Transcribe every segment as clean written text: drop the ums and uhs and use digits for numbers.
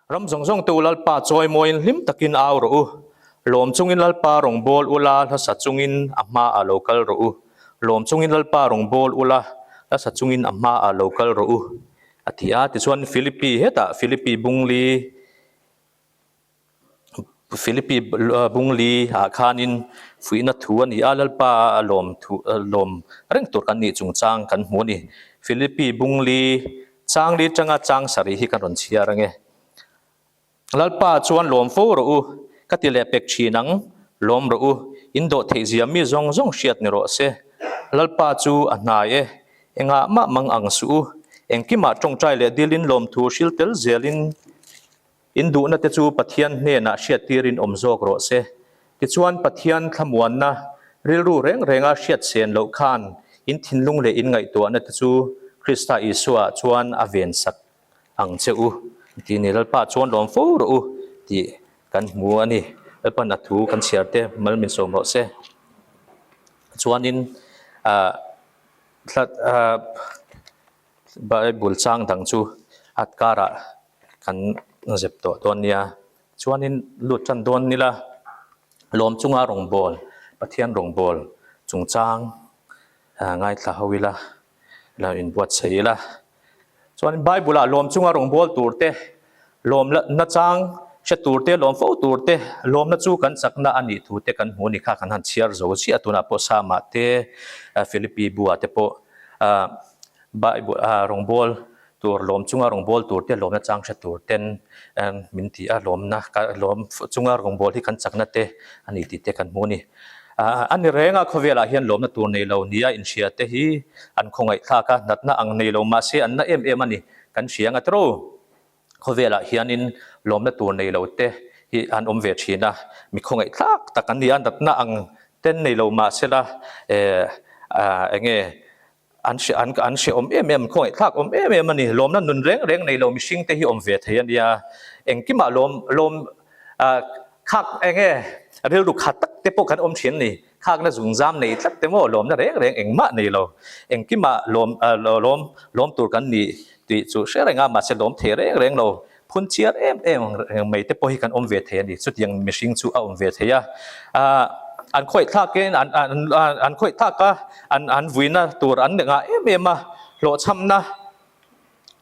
Ram zawng zawng te u Lalpa chawimawiin hlim takin au rawh u. Lawm chungin Lalpa rawn bawl ula, hlasa chungin a hmaah lo kal rawh u. Lawm chungin Lalpa rawn bawl ula, hlasa chungin a hmaah lo kal rawh u, a ti a. Tichuan Philippi hetah Philippi bungli Philippi bungli ah khanin fuihna thu a ni a, Lalpa a lawm thu lawm reng tur kan nih chungchang kan hmu a ni. Philippi bungli changli tanga chang sarih hi kan rawn chhiar ange. Lalpa chuan lawm fo rawh u, ka ti leh pek thin ang, lawm rawh u, in dawh theih zia mi zawng zawng hriat ni rawh se. Lalpa chu a hnai e, engah mah mang ang suh u, engkimah tawngtai leh dilin lawmthu hril tel zelin In duhna te chu Pathian hnenah hriattirin awm zawk rawh se. Tichuan Pathian thlamuanna rilru reng renga hriat sen loh khan in thinlung leh in ngaihtuahna te chu Krista Isua chuan a ven sak ang che u tih ni. Lalpa chuan lawm fo rawh u tih kan hmu a ni. Lalpan a thu kan chhiar te mal min sawm rawh se. Chuanin ah ah Bible chang dang chu at karah kan zep tawh dawn nia. Chuanin lut tan dawn nila lawm chunga rawngbâwl, Pathian rawngbâwl chungchang ngaithla ho ila, lo inbuatsaih ila. Chuanin Bible-ah lawm chunga rawngbâwl tur te, lawm nachang hre tur te, lawm fo tur te, lawmna chu kan chakna a nih thu te kan hmu a ni kha kan han chhiar zo chiah tunah pawh Sama te, Philippi buah te pawh Bible rawngbâwl tur lawm chunga rawngbâwl tur te lawmna chang hre tur ten min ti a, lawmna lawm chunga rawngbâwl hi kan chakna te a ni tih te kan hmu a ni. A ni reng a, khawvelah hian lawmna tur nei lo nia inhria te hi an khawngaihthlak a, natna ang nei lo mahse an na em em a ni kan hria ang a tiro. Khawvelah hianin lawmna tur nei lo te hi an awm ve thin a, mi khawngaihthlak tak an ni a, natna ang ten nei lo mahsela enge An hre an an hre awm em em, khawngaihthlak awm em em a ni. Lawmna nun reng reng nei lo mihring te hi awm ve thei a nia. Engkimah lawm lawm ah khak eng nge rilru khat tak te pawh kan awm thin a ni. Khakna zungzam nei tlat te maw lawmna reng reng engmah nei lo. Engkimah lawm ah lawm lawm tur kan ni tih chu hre reng a, mahse lawm thei reng reng lo. Phun chiar em em mai te pawh hi kan awm ve thei a ni. Chutiang mihring chu a awm ve thei a. Ahh an khawih thlakin an an an khawih thlak a, an an vuina tur an ngah em em a, hlawhchhamna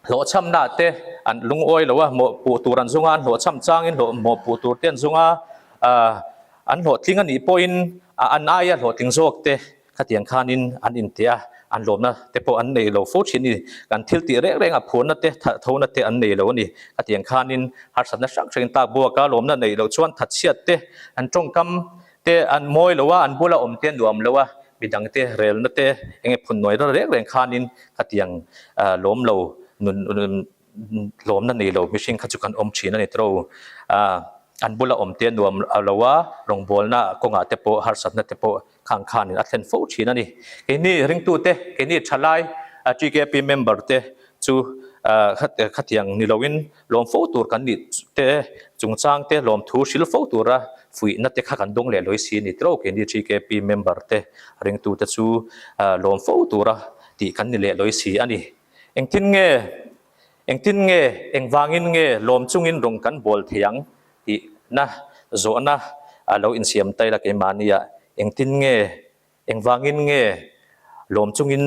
hlawhchhamna te an lungawi lo a, mawhpuh tur an zung a, an hlawhchham changin hlawh mawhpuh tur te an zung a, ahh an hlawhtling a nih pawhin an aia hlawhtling zawk te Khatiang khanin an inti a, an lawmna te pawh an nei lo fo thin a ni. Kan thil tih reng reng a phurna te, thona te an nei lo a ni. Khatiang khanin harsatna hrang hrangin tak buak a, lawmna neih loh chuan thatchhiat te, an tawngkam te an mawi lo a, an bula awm te nuam lo a, midang te relna te eng nge phun nuai reng reng khanin khatiang lawm lo nun lawmna nei lo mihring kha chu kan awm thin a ni tawh o. An bula awm te nuam lo a, rawngbawlna kawngah te pawh harsatna te pawh Khang khanin a thlen fo thin a ni. Keini ringtute, keini thalai TKP member te chu khatiang ni loin lawm fo tur kan nih te chungchang te lawmthu hril fo tura fuihna te kha kan dawng leh lawi si a ni tiro. Keini TKP member te ringtute chu lawm fo tura tih kan ni leh lawi si a ni. Engtin nge, engtin nge, engvangin nge lawm chungin rawng kan bawl thei ang Tihna zawhna a lo insiam tai la keimahnia engtin nge, engvangin nge lawm chungin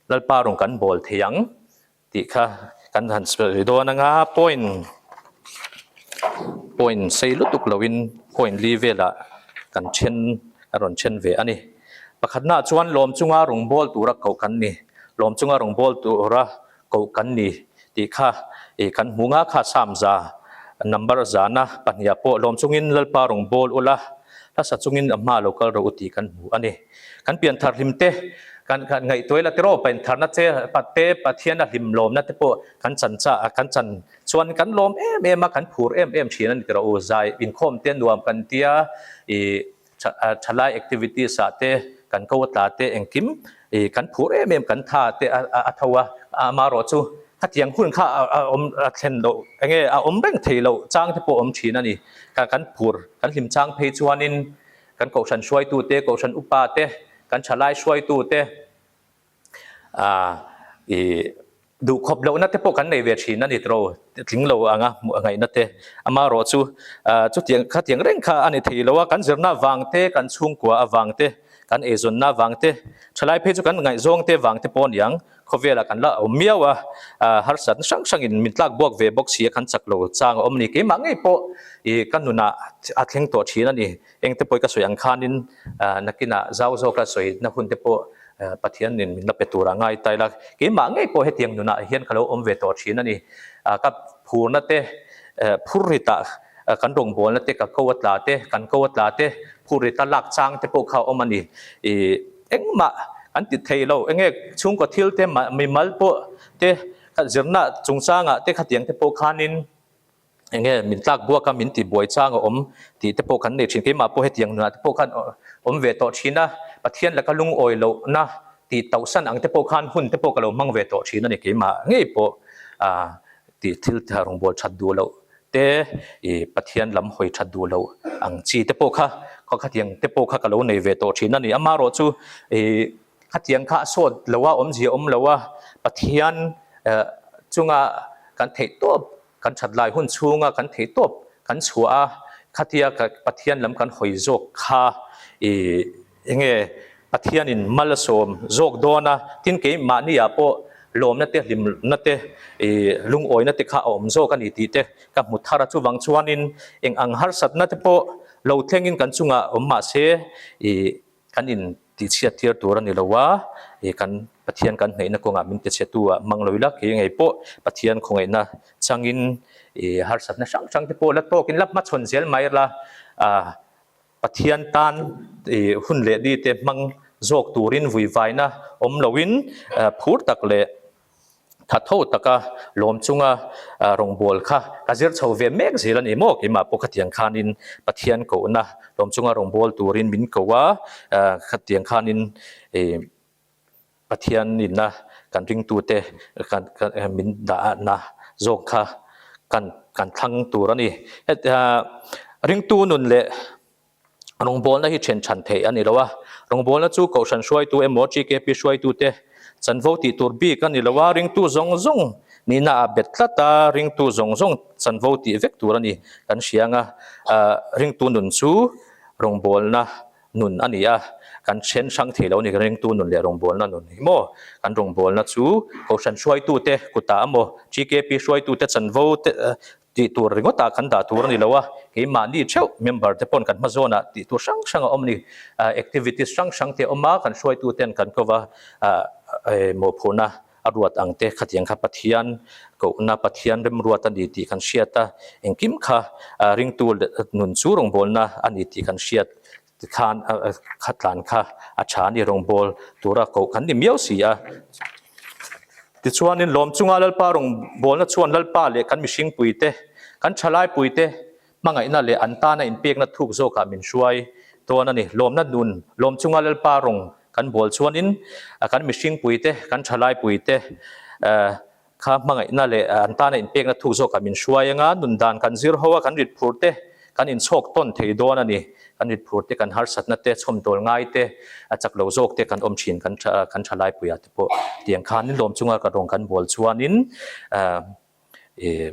Lalpa rawn kan bawl thei ang tih kha kan han sawi dawn anga point point sei lutuk loin point li velah kan then a rawn then ve a ni. Pakhatnaah chuan lawm chunga rawn bawl tura koh kan ni, lawm chunga rawn bawl tura koh kan ni tih kha ih kan hmu nga kha Samza number zana pahniha pawh lawm chungin Lalpa rawn bawl ula hlasa chungin a hma lo kal rawh u tih kan hmu a ni. Kan pianthar hlim te kan kan ngaihtuai la tiraw piantharna che te Pathian a hlim lawmna te pawh kan chan cha kan chan chuan kan lawm em em a kan phur em em thin a ni tiraw u zai inkhawm te nuam kan tia ih thalai activities ah te kan ko a tla te engkim ih kan phur em em kan tha te a tho a, amaherawh chu khatiang hun kha a awm a thlen loh enge a awm reng thei loh chang te pawh a awm thin a ni. Kan phur kan hlim chang phei chuanin kan kohhran hruaitu te kohhran upa te kan thalai hruaitu te ah ih. Duh khawp lohna te pawh kan nei ve thin a ni tiraw, tling lo anga hmuh ngaihna te. Amaherawh chu chutiang khatiang reng kha a ni thei lo a, kan zirna avang te, kan chhungkua avang te, kan eizawnna avang te, thalai phei chu kan ngaihzawng te vang te pawh a niang, khawvelah kan la awm miau a, harsatna hrang hrangin min tlak buak ve bawk si a, kan chak lo chang a awm a ni. Keimah ngei pawh ih ka nunah a thleng tawh thin a ni. Engte pawh i ka sawi ang khanin nakinah zau zawka sawina hun te pawh Pathianin min la pe tur a ngai ta ila, keimah ngei pawh hetiang nunah hian ka lo awm ve tawh thin a ni. Ka phurna te, phurritah kan rawngbawlna te, ka ko a tla te, kan ko a tla te, phurrita lak chang te pawh kha a awm a ni. Ih engmah kan ti thei lo, enge chhungkaw thil te, mimal pawh te, zirna chungchangah te khatiang te pawh khanin Enge min tlak buak a, min ti buai chang a awm tih te pawh kan nei thin. Keimah pawh hetiang nunah te pawh khan awm ve tawh thin a, Pathian laka lungawi lohna tih tauhsan ang te pawh khan hun te pawh ka lo hmang ve tawh thin a ni. Keimah ngei pawh tih thil rawngbâwl that duh loh te, ih Pathian lam hawi that duh loh ang chi te pawh kha khatiang te pawh kha ka lo nei ve tawh thin a ni. Amaherawh chu ih Khatiang kha a sawt lo a, awmzia awm lo a, Pathian chunga kan theih tawp, kan that lai hun chhunga kan theih tawp kan chhuah a, khatia Pathian lam kan hawi zawk kha i enge Pathianin mal a sawm zawk dawn a, tin keimahniah pawh lawmna te hlimna te i lungawina te kha a awm zawk a ni tih te ka hmu thar a, chuvang chuanin eng ang harsatna te pawh lo thlengin kan chungah awm mahse i Kan in tihchhiat tir tur a ni lo a, ih kan Pathian kan hneihna kawngah min tichhetu ah hmang lo ila, kei ngei pawh Pathian khawngaihna changin ih harsatna hrang hrang te pawh la tawkin la hmachhawn zel mai la, ah Pathian tan ih hun leh ni te hmang zawk turin vuivaina awm loin phur tak leh Tha tho taka lawm chunga rawngbâwl kha ka zir chho ve mek zel a ni maw? Keimah pawh khatiang khanin Pathian kohna lawm chunga rawngbâwl turin min ko a, khatiang khanin Pathianin kan ringtute min dahna zawk kha kan thlang tur a ni. Ringtu nun leh Rawngbawlna hi then chhan theih a ni lo a, rawngbawlna chu Kohhran hruaitu emaw TKP hruaitute chanvo tih tur bik a ni lo a, ringtu zawng zawng nihna ah bet tlat a, ringtu zawng zawng chanvo tih vek tur a ni kan hria ang a, ringtu nun chu rawngbawlna nun a ni a, kan then hrang thei lo a ni ringtu nun leh rawngbawlna nun hi maw, kan rawngbawlna chu Kohhran hruaitute kutah emaw TKP hruaitute chanvo te Tih tur ringawtah kan dah tur a ni lo a, keimahni theuh member te pawn kan hma zawnah tih tur hrang hrang a awm a ni. Activities hrang hrang te a awm a, kan hruaitu ten kan ko va mawhphurhna a ruat ang te khatiang kha Pathian kohna, Pathian remruat a ni tih kan hriat a, engkim kha ringtu nun chu rawngbawlna a ni tih kan hriat tikhan khatlan kha a tha a ni rawngbâwl tura koh kan ni miau si a. Tichuanin lawm chunga Lalpa rawngbâwlna chuan Lalpa leh kan mihringpuite, kan thalaipuite hmangaihna leh an tana inpekna thuk zawkah min hruai dawn a ni. Lawmna nun, lawm chunga Lalpa rawng kan bâwl chuanin kan mihringpuite, kan thalaipuite Kha hmangaihna leh an tana inpekna thuk zawkah min hruai anga nun dan kan zir ho a, kan rit phur te kan inchhawk tawn thei dawn a ni. Kan rit phur te, kan harsatna te, chhawmdawl ngai te, a chak lo zawk te kan awm thin kan kan tha laipuiah te pawh tiang khanin lawm chunga ka rawng kan bawl chuanin ih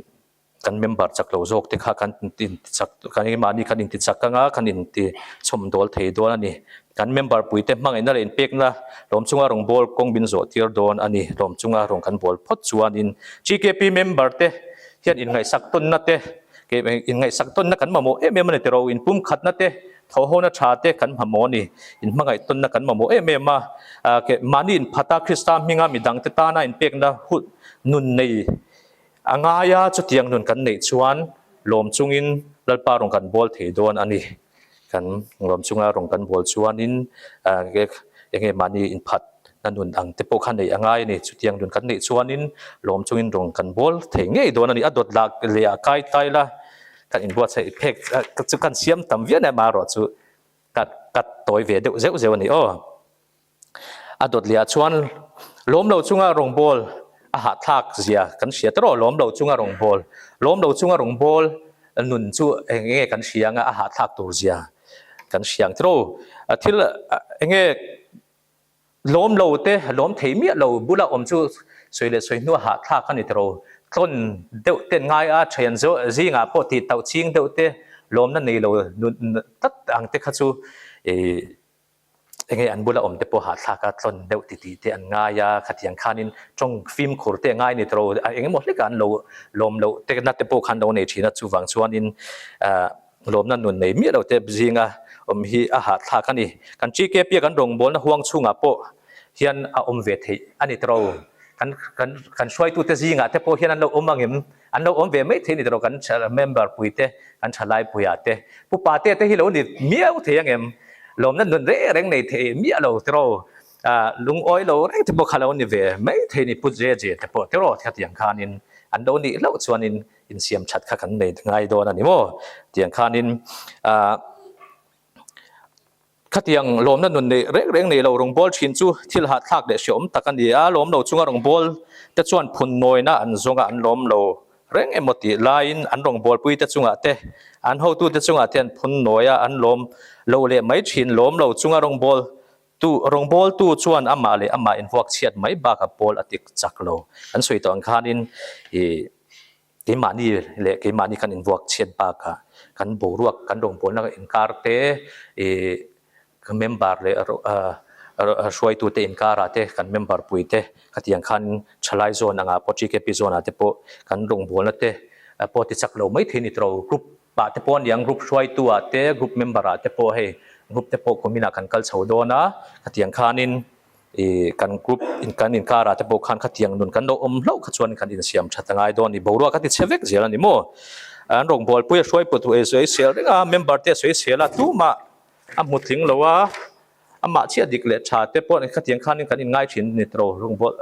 Kan member chak lo zawk te kha kan intichak kan engmahni kan intichak anga kan inti chhawmdawl thei dawn a ni. Kan member puite hmangaihna leh inpekna lawm chunga rawn bawl kawng min zawh tir dawn a ni. Lawm chunga rawn kan bawl phawt chuanin GKP member te hian inngaihsak tawnna te inngaihsak tawnna kan mamawh em em a ni tiraw inpumkhatna te thawhhawna tha te kan mamawh a ni. Inhmangaih tawnna kan mamawh em em a. Mahni inphata Krista hminga midangte tana inpekna hun nun nei A ngaia chutiang nun kan neih chuan lawm chungin Lalpa rawn kan bawl thei dawn a ni. Kan lawm chunga rawn kan bawl chuanin eng nge mahni inphat na nun ang te pawh kha neih a ngai a ni. Chutiang nun kan neih chuanin lawm chungin rawn kan bawl thei ngei dawn a ni. A dawt lak leh a kai tai la kan inbuatsaih phek chu kan siam tam viau em amaherawhchu ka ka tawi ve deuh zeuh zeuh a ni aw. A dawt leh ah chuan lawm lo chunga rawngbâwl a hahthlâk zia kan hria ta rawh. Lawm lo chunga rawngbâwl, lawm lo chunga rawngbâwl nun chu eng nge kan hria anga a hahthlâk tur zia kan hria ang tiraw. Thil eng nge lawm lo te, lawm thei miah lo bula awm chu Sawi leh sawi hnu a hahthlak a ni tiro. Tlawn deuh ten ngai a thian zingah pawh tih tauh ching deuh te lawmna nei lo nun tlat ang te kha chu ih enge an bula awm te pawh hahthlak a tlawn deuh ti tih te an ngai a, khatiang khanin tawng fimkhur te a ngai ni tiro. Engemaw hlekah an lo lawm loh te na te pawh khan lo nei thin a, chuvang chuanin ah lawmna nun nei miah lo te zinga awm hi a hahthlak a ni. Kan TKP a kan rawngbawlna huang chhungah pawh hian a awm ve theih a ni tiro. Kan kan kan hruaitute zingah te pawh hian an lo awm angem? An lo awm ve mai thei a ni tiro kan member pui te, kan thalai puiah te. Pu Pate te hi lo ni miau thei angem? Lawmna nun reng reng nei thei miah lo tiro. Lungawi lo reng te pawh kha lo ni ve mai thei a ni Pu JJ te pawh tiro khatiang khanin an lo nih hlauh chuanin insiam that kha kan nei ngai dawn a ni maw? Tiang khanin ah khatiang lawmna nun neih reng reng nei lo rawngbâwl thin chu thil hahthlak leh hreawm tak a ni a, lawm lo chunga rawngbâwl te chuan phun nawina an zawng a, an lawm lo reng emaw tih laiin an rawngbâwlpui te chungah te, an hotute chungah te an phun nawi a, an lawm lo leh mai thin, lawm lo chunga rawngbâwl Tu rawngbawltu chuan amah leh amah invuak chhiat mai bakah pawl a tik chak lo. Kan sawi tawh ang khanin ih keimahni leh keimahni kan invuak chhiat bakah kan boruak kan rawngbawlna inkar te ih member leh hruaitute inkarah te kan member pui te khatiang khan thalai zone angah pawh TKP zone ah te pawh kan rawngbawlna te pawh ti chak lo maithei a ni tawh lo. Group Pah te pawh a niang, group hruaitu ah te, group member ah te pawh hei group te pawh kum inah kan kal chho dawn a, khatiang khanin ih kan group kan inkar ah te pawh khan khatiang nun kan lo awm hlauh kha chuan kan insiam that a ngai dawn a ni, boruak a ti chhe vek zel a ni maw? An rawngbawlpui a hruai put a sawi sel reng a, member te a sawi sel a, tumah a hmu tling lo a. Amah chiah dik leh tha te pawh khatiang khanin kan inngai thin ni tawh rawngbawlh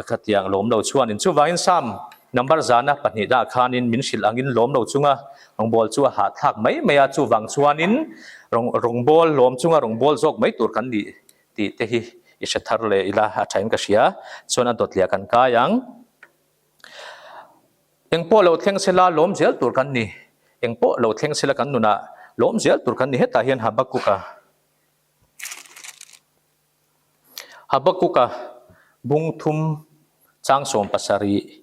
khatiang lawm lo chuanin chuvangin Sam number zana pahnihna khanin min hrilh angin lawm lo chunga rawngbâwl chu a hahthlak mai mai a, chuvang chuanin rawngbâwl lawm chunga rawngbâwl zawk mai tur kan nih tih te hi i hre thar leh ila a thain ka hria chuan a dawtliah kan kai ang. Eng pawh lo thleng sela lawm zel tur kan ni. Eng pawh lo thleng sela kan nunah lawm zel tur kan ni. Hetah hian Habakkuk-a Habakkuk-a bung thum chang 70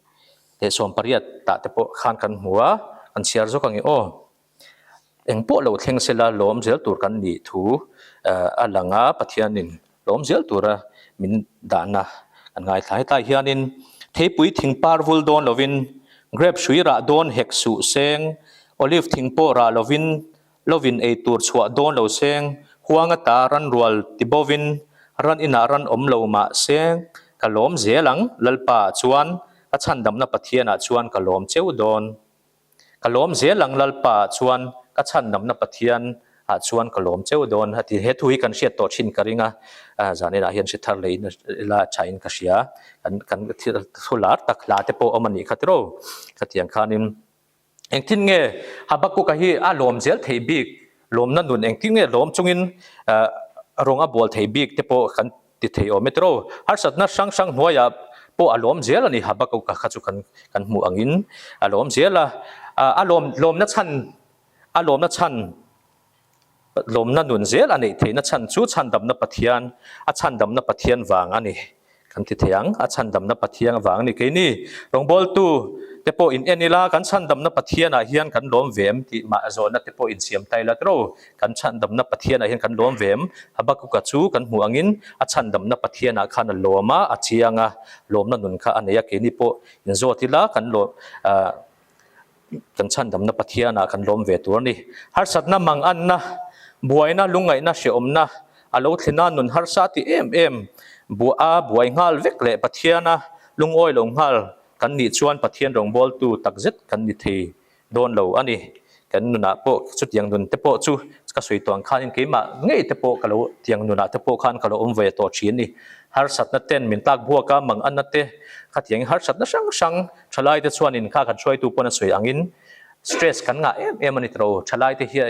leh 80 tah te pawh khan kan hmu a, kan chhiar zawk ang i aw. Eng pawh lo thleng sela lawm zel tur kan nih thu a lang a, Pathianin lawm zel tura min dahna kan ngaithla. Hetlai hianin theipui thing par vul dawn lovin, grape hrui rah dawn hek suh seng, olive thing pawh rah lovin, lovin ei tur chhuah dawn lo seng, huang ata ran rual ti bovin, ran inah ran awm lo mah seng, ka lawm zel ang, Lalpa ah chuan, ka chhandamna Pathianah chuan ka lawm cheu dawn. Ka lawm zel ang Lalpa ah chuan ka chhandamna Pathian ah chuan ka lawm cheu dawn a ti. He thu hi kan hriat tawh thin ka ring a, zanin ah hian hre thar leh in ila tha in ka hria. Kan kan thil thu lar tak hla te pawh awm a nih kha tiraw. Khatiang khanin engtin nge Habakkuk-a hi a lawm zel theih bik, lawmna nun engtin nge lawm chungin rawng a bual theih bik te pawh kan ti thei awm e tiraw? Harsatna hrang hrang hnuaiah pawh a lawm zel a ni, Habakkuk-a kha chu kan kan hmuh angin a lawm zel a, a lawm lawmna chhan a lawmna chhan lawmna nun zel a neih theihna chhan chu chhandamna Pathian a chhandamna Pathian vang a ni. Kan ti thei ang, a chhandamna Pathian avang a ni. Keini rawngbawltu te pawh in en ila, kan chhandamna Pathianah hian kan lawm ve em tih mah zawhna te pawh insiam ta ila tiraw? Kan chhandamna Pathianah hian kan lawm ve em? Habakuka chu kan hmuh angin a chhandamna Pathianah khan a lawm a, a chiang a, lawmna nun kha a nei a. Keini pawh inzawt ila, kan lawm ah Kan chhandamna Pathianah kan lawm ve tur a ni. Harsatna manganna, buaina, lungngaihna, hrehawmna a lo thlen a, nun harsa ti em em buah a buai nghal vek leh Pathiana lungawi lo nghal kan nih chuan Pathian rawngbawltu takzet kan ni thei dawn lo a ni. Kan nunah pawh chutiang nun te pawh chu ka sawi tawh ang khanin keimah ngei te pawh ka lo tiang nunah te pawh khan ka lo awm ve tawh thin a ni. Harsatna ten min tlak buak a, manganna te khatiangin harsatna hrang hrang Thalai te chuanin kha kan hruaitu pawn a sawi angin stress kan ngah em em a ni tawh lo. Thalai te hi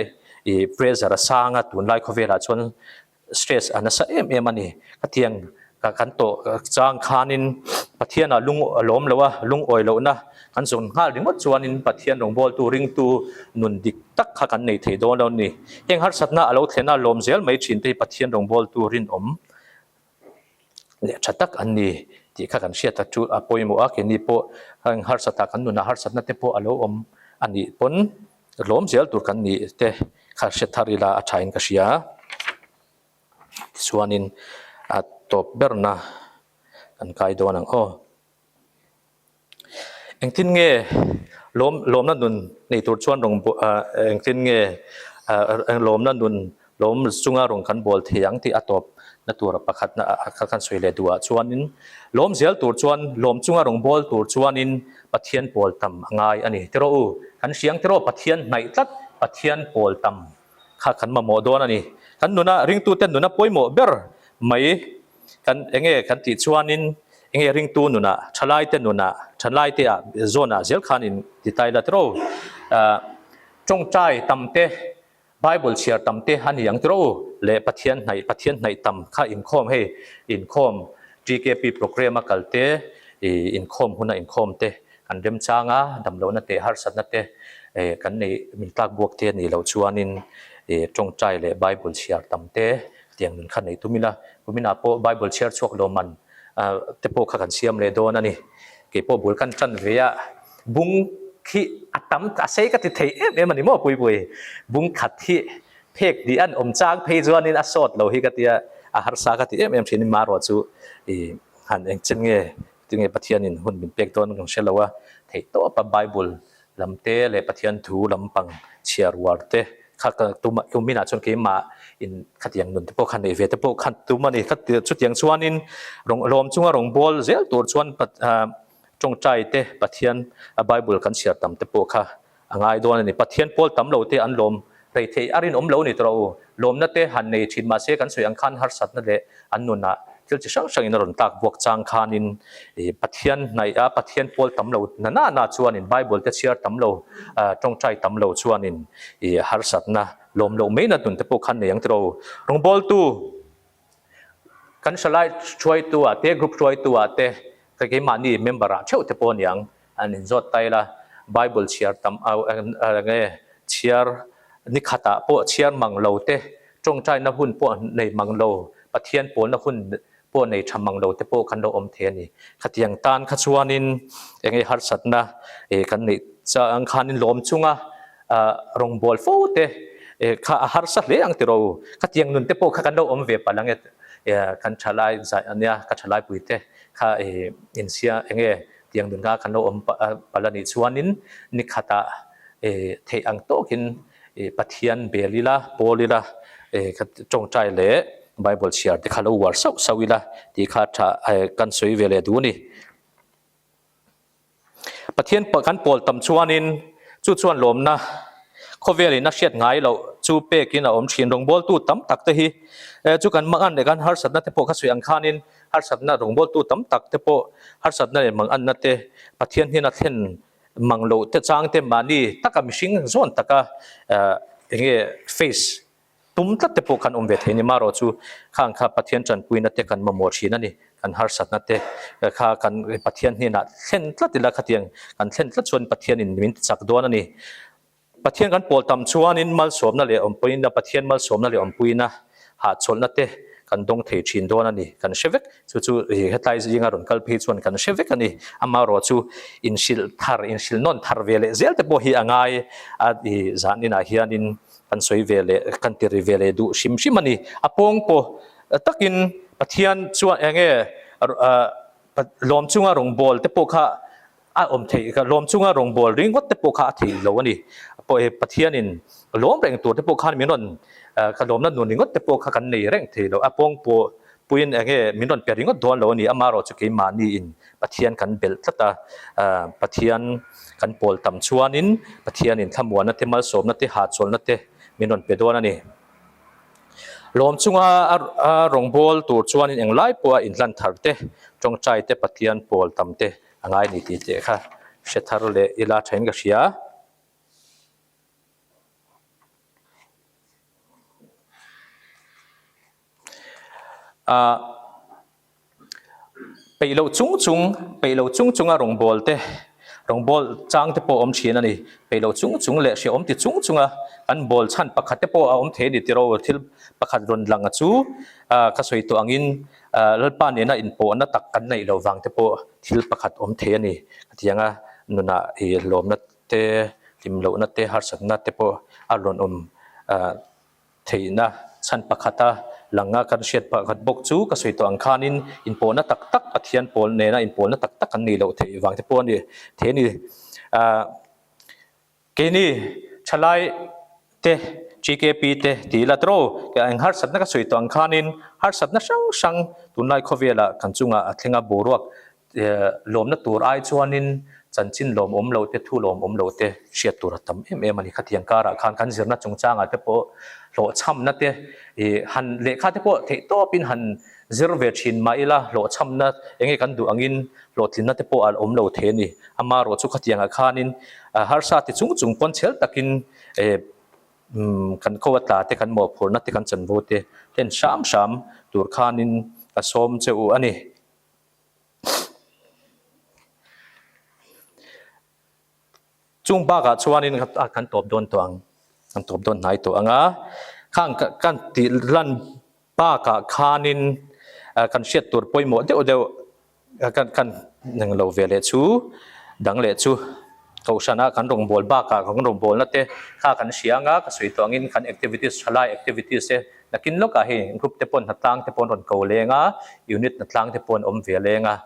ih pressure a sang a, tunlai khawvelah chuan stress a nasa em em a ni. Khatiang kan tawh chang khanin Pathianah lung a lawm lo a, lungawi lohna kan zawn nghal ringawt chuanin Pathian rawngbawltu ringtu nun dik tak kha kan nei thei dawn lo a ni. Heng harsatna a lo thlen a, lawm zel mai thin te hi Pathian rawngbawltu rinawm leh tha tak an ni. tih kha kan hriat a chu a pawimawh a, keini pawh heng harsatah kan nunah harsatna te pawh a lo awm a nih pawn lawm zel tur kan nih te kha hre thar ila a thain ka hria. Tichuanin a tawp berna kan kai dawn ang aw. Engtin nge lawm lawmna nun nei tur chuan rawng ah engtin nge ah lawmna nun lawm chunga rawng kan bawl thei ang tih a tawp na tur pakhat na kha kan sawi leh duh ah chuanin lawm zel tur chuan lawm chunga rawng bawl tur chuanin Pathian pawl tam a ngai a ni. Tiraw u, kan hriang tiraw Pathian hnaih tlat Pathian pawl tam kha kan mamawh dawn a ni. Kan nuna ringtute nuna pawimawh ber mai kan enge kan tih chuanin enge ringtu nunah thalaite nunah thalaite ah zawnah zel khan in ti tai la tiraw ah tawngtai tam te Bible chhiar tam te a ni ang tiraw u leh Pathian hnaih Pathian hnaih tam kha inkhawm hei inkhawm TKP program a kal te ih inkhawm huna inkhawm te kan remchang a damlohna te harsatna te eh kan neih min tlak buak te a nih loh chuanin ih tawngtai leh Bible chhiar tam te Tiang nun kha nei tum ila, kuminah pawh Bible chhiar chhuak lo man te pawh kha kan siam leh dawn a ni. Kei pawh bul kan tan ve a, bung khi a tam a sei ka ti thei em em a ni maw Puipui? Bung khat hi phek tih an awm chang phei chuanin a sawt lo hi ka tia, a harsa ka ti em em thin in marawh chu i han engchen nge tinge Pathianin hun min pek dawn kan hre lo a, theihtawpa Bible lam te leh Pathian thu lampang chhiar uar te kha ka tum a, kuminah chuan keimah in khatiang nun te pawh kha nei ve te pawh kha tum a ni. Kha chutiang chuanin rawng lawm chunga rawng bawl zel tur chuan tawngtai te Pathian a Bible kan chhiar tam te pawh kha a ngai dawn a ni. Pathian pawl tam lo te an lawm rei theih a rinawm lo ni tawh u. Lawmna te han nei thin mahse kan sawi ang khan harsatna leh an nunah thil chi hrang hrangin a rawn tlak buak chang khanin Pathian hnaih a Pathian pawl tam lo na na na chuanin Bible te chhiar tam lo tawngtai tam lo chuanin harsatna lawm loh mai na nun te pawh khan nei ang tiraw. Rawngbawltu kan hre lai hruaitu ah te group hruaitu ah te ka keimahni member ah theuh te pawh aniang an inzawt ta ila Bible chhiar tam nge chhiar ni khatah pawh chhiar mang lo te tawngtaina hun pawh nei mang lo Pathian pawlna hun pawh nei tha mang lo te pawh kan lo awm thei a ni. Khatiang tan kha chuanin enge harsatna kan neih chang khanin lawm chunga Rawngbâwl fo te kha a harsa hle ang tiraw u. Khatiang nun te pawh kha kan lo awm ve palh ang e, kan thalai zai a nia, ka thalaipui te kha insia eng nge tiang nun kha kan lo awm palh a nih chuanin ni khatah theih ang tawkin Pathian bel ila, pawl ila, tawngtai leh Bible chhiar te kha lo uar sauh sauh ila tih kha tha kan sawi ve leh duh a ni. Pathian kan pawl tam chuanin chu chuan lawmna khawvelin a hriat ngai loh chu pekin a awm thin. Rawngbawltu tam tak te hi chu kan mangan leh kan harsatna te pawh kha sawi ang khanin harsatna rawngbawltu tam tak te pawh harsatna leh manganna te Pathian hnena thlen mang loh te chang te mahni taka mihring zawn taka enge face Tum tlat te pawh kan awm ve thei ni marawh chu khang kha Pathian tanpuina te kan mamawh thin a ni. Kan harsatna te kha kan Pathian hnenah thlen tlat ila khatiang kan thlen tlat chuan Pathianin min ti chak dawn a ni. Pathian kan pawl tam chuanin malsawmna leh awmpuina Pathian malsawmna leh awmpuina hahchawlhna te kan dawng thei thin dawn a ni. Kan hre vek chu chu hetlai zinga rawn kal phei chuan kan hre vek a ni. Amaherawh chu inhrilh thar inhrilh nawn thar ve leh zel te pawh hi a ngai a i zan inah hianin Kan sawi ve leh kan ti ri ve leh duh hrim hrim a ni. A pawng pawh takin Pathian chuan eng nge lawm chunga rawngbâwl te pawh kha a awm theih, lawm chunga rawngbâwl ringawt te pawh kha a theih lo a ni. Pathianin lawm reng tur te pawh khan min rawn ka lawmna nun ringawt te pawh kha kan nei reng thei lo. A pawng pawh Puiin eng nge min rawn pe ringawt dawn lo a ni, amaherawh chu keimahniin Pathian kan belh tlat a, Pathian kan pawl tam chuanin Pathianin thlamuanna te, malsawmna te, hahchawlhna te min rawn pe dawn a ni. Lawm chunga a rawngbâwl tur chuanin englai pawha inhlan thar te, tawngtai te, Pathian pawl tam te a ngai ni tih teh kha hre thar leh ila thain ka hria. Peih loh chung chung, peih loh chung chunga rawngbâwl te, Rawngbawl chang te pawh a awm thin a ni. Peih lo chung chung leh hrehawm ti chung chunga kan bawl chhan pakhat te pawh a awm thei a ni tiraw. Thil pakhat rawn lang a chu ka sawi tawh angin Lalpa nena inpawhna tak kan neih loh vang te pawh thil pakhat awm thei a ni. Khatianga nunah i hlawmna te, hlim lohna te, harsatna te pawh a rawn awm theihna chhan pakhata langa kan hriat pakhat bawk chu ka sawi tawh ang khanin inpawhna tak tak Pathian pawl nena inpawhna tak tak kan nih loh theih vang te pawh a ni thei a ni. Ahh keini thalai te GKP te tih ila tawh eng harsatna ka sawi tawh ang khanin harsatna hrang hrang tunlai khawvelah kan chungah a thleng a boruak Lawmna tur ai chuanin chanchin lawmawm lo te, thu lawmawm lo te hriat tur a tam em em a ni. Khatiang karah khan kan zirna chungchangah te pawh hlawhchhamna te ih han lehkha te pawh theih tawpin han zir ve thin mah ila hlawhchhamna eng nge kan duh angin hlawhtlinna te pawh a awm lo thei a ni. Amaherawh chu khatiangah khanin harsa ti chung chung pawn chhel takin ih kan ko a tla te kan mawhphurhna te kan chanvo te hlen hram hram tur khanin ka sawm che u a ni. Chung bakah chuanin kan tawp dawn tawh ang, kan tawp dawn hnai tawh ang a, khang kan tih lan bakah khanin kan hriat tur pawimawh deuh deuh kan kan neng lo ve leh chu dang leh chu kohhrana kan rawngbâwl bakah kan rawngbâwlna te kha kan hria ang a, ka sawi tawh angin kan activities thalai activities te Nakin lawkah hei group te paw'n hnatlang te paw'n rawn ko leng a, unit hnatlang te paw'n awm ve leng a,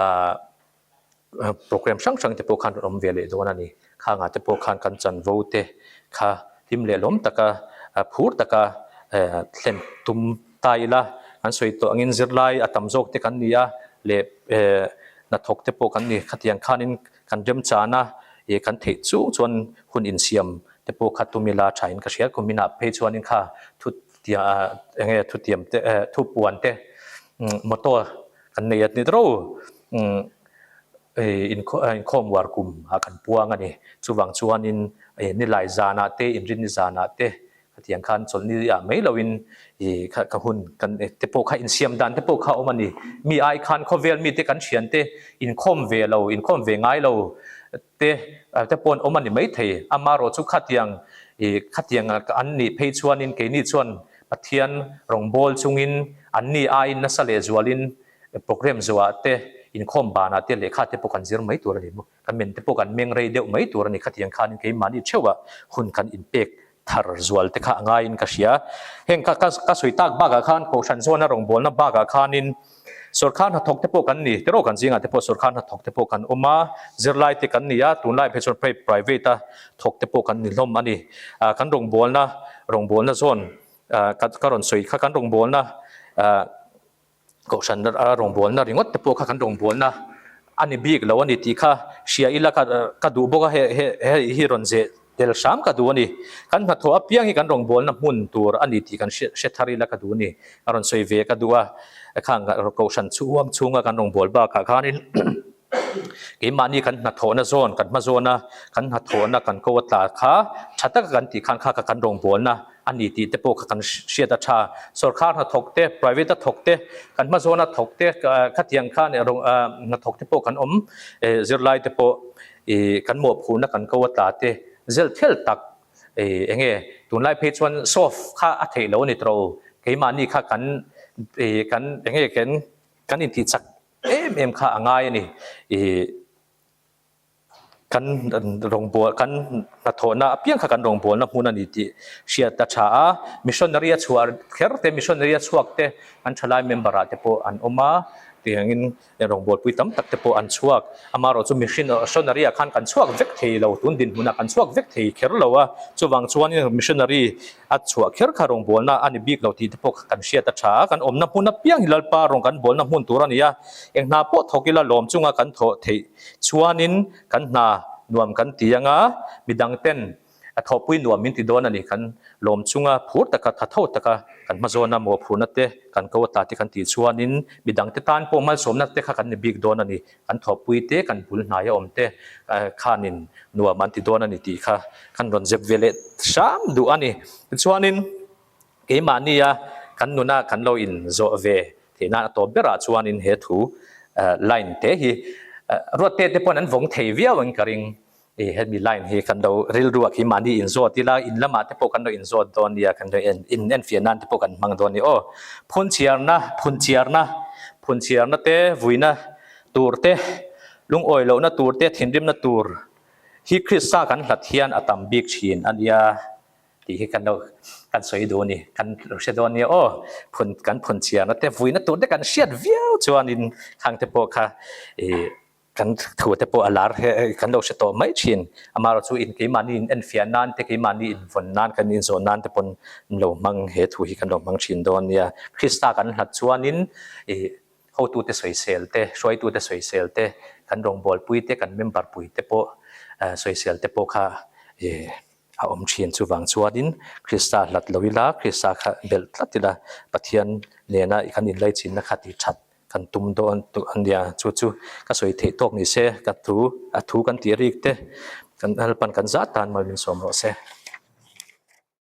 aah program hrang hrang te pawh khan rawn awm ve leh dawn a ni. Khangah te pawh khan kan chanvo te kha hlim leh lawm taka phur taka thlen tum ta ila, kan sawi tawh angin zirlai a tam zawk te kan ni a leh hnathawk te pawh kan ni. Khatiang khanin kan remchan a, ih kan theih chung chuan hun insiam te pawh kha tum ila tha in ka hria kum inah phei chuanin kha thu tia eng nge thu tiam te eh thu puan te motor kan nei a ni ro ih inkhawm uar kum ah kan puang a ni chuvang chuanin ih nilai zanah te inrinni zanah te khatiang khan chawlhni ah mai loin ih kha ka hun kan te pawh kha insiam dan te pawh kha a awm a ni mi ai khan khawvel mite kan thian te inkhawm ve lo inkhawm ve ngai lo Te te paw'n awm a ni maithei. Amaherawh chu khatiang ih khatiang an nih phei chuanin keini chuan Pathian rawngbâwl chungin an ni aiin nasa lehzualin program zawhah te, inkhawm banah te lehkha te pawh kan zir mai tur a ni maw? Kan men te pawh kan meng rei deuh mai tur a ni. Khatiang khanin keimahni theuhah hun kan inpek thar zual te kha a ngaiin ka hria. Heng ka ka ka sawi tak bakah khan Kohhran zawna rawngbawlna bakah khanin sawrkar hnathawk te pawh kan ni, tiraw kan zingah te pawh sawrkar hnathawk te pawh kan awm a, zirlai te kan ni a, tunlai phei chuan private a thawk te pawh kan ni hlawm a ni. Ah kan rawngbawlna rawngbawlna zawn ah ka ka rawn sawi kha kan rawngbawlna ah Kohhran a rawngbawlna ringawt te pawh kha kan rawngbawlna a ni bik lo a ni tih kha hria ila ka ka duh bawk a, he he hei hi rawn zeh tel hram ka duh a ni. Kan hnathawh apiang hi kan rawngbawlna hmun tur a ni tih kan hre hre thar ila ka duh a ni. A rawn sawi ve ka duh a, khang Kohhran chhuang chhunga kan rawngbâwl bakah khanin Keimahni kan hnathawhna zawn, kan hma zawna kan hnathawhna kan ko a tla kha tha taka kan tih khan kha kha kan rawngbawlna a ni tih te pawh kha kan hriat a tha. Sawrkar hnathawk te, private a thawk te, kan hma zawna thawk te khatiang khan hnathawk te pawh kan awm, zirlai te pawh ih kan mawhphurhna kan ko a tla te zel thel tak ih eng nge tunlai phei chuan soft kha a theih lo a ni tawh lo. Keimahni kha kan ih kan eng nge kan kan intih chak Em em kha a ngai a ni. Ih kan rawngbâwl kan hnathawhna apiang kha kan rawngbâwlna hmun a ni tih hriat a tha a. Missionary a chhuah kher te, missionary a chhuak te an thalai member ah te pawh an awm a, tiangin rawngbâwlpui tam tak te pawh an chhuak. Amaherawh chu missionary ah khan kan chhuak vek thei lo, tun dinhmunah kan chhuak vek thei kher lo a. Chuvang chuanin missionary A chhuah kher kha rawngbawlna a ni bik lo tih te pawh kha kan hriat a tha a, kan awmna hmun apiang hi Lalpa rawn kan bawlna hmun tur a ni a, eng hna pawh thawk ila lawm chunga kan thawh theih chuanin kan hna nuam kan ti ang a, midang ten a thawhpui nuam min ti dawn a ni, kan lawm chunga phur taka tha tho taka kan hmazawna mawhphurhna te kan ko a tla te kan tih chuanin midang te tan pawh malsawmna te kha kan ni bik dawn a ni. Kan thawhpui te, kan bul hnaia awm te khanin nuam an ti dawn a ni tih kha kan rawn zep ve leh hram duh a ni. Tichuanin keimahnia kan nuna kan lo inzawh ve theih nan a tawp berah chuanin he thu line te hi Ruatte te pawn an vawng thei viau ang ka ring. I hemi line hi kan lo rilru ah khi mahni inzawt ila, in lamah te pawh kan lo inzawt dawn nia, kan lo en in enfiah nan te pawh kan hmang dawn nia aw. Phunchiarna, phunchiarna, phunchiarna te vuina tur te, lungawi lohna tur te, thinrimna tur hi Krista kan hlat hian a tam bik thin a nia tih hi kan lo kan sawi duh a ni, kan lo hre dawn nia aw. Phun kan phunchiarna te vuina tur te kan hriat viau chuanin khang te pawh kha ih Kan thu te pawh a lar he kan lo hre tawh mai thin. Amaherawh chu in keimahni in enfiah nan te, keimahni in vawn nan, kan inzawh nan te pawn an lo hmang he thu hi kan lo hmang thin dawn nia. Krista kan hlat chuanin ih hotute sawisel te, hruaitute sawisel te, kan rawngbawlpui te, kan member pui te pawh sawisel te pawh kha ih a awm thin. Chuvang chuanin Krista hlat lo ila, Krista kha belh tlat ila, Pathian nena kan inlaichinna kha tih that Kan tum dawn tawh a nia, chu chu ka sawi theih tawk ni se, ka thu a thu kan tih rik te kan Lalpan kan zat tan mal min sawm rawh se.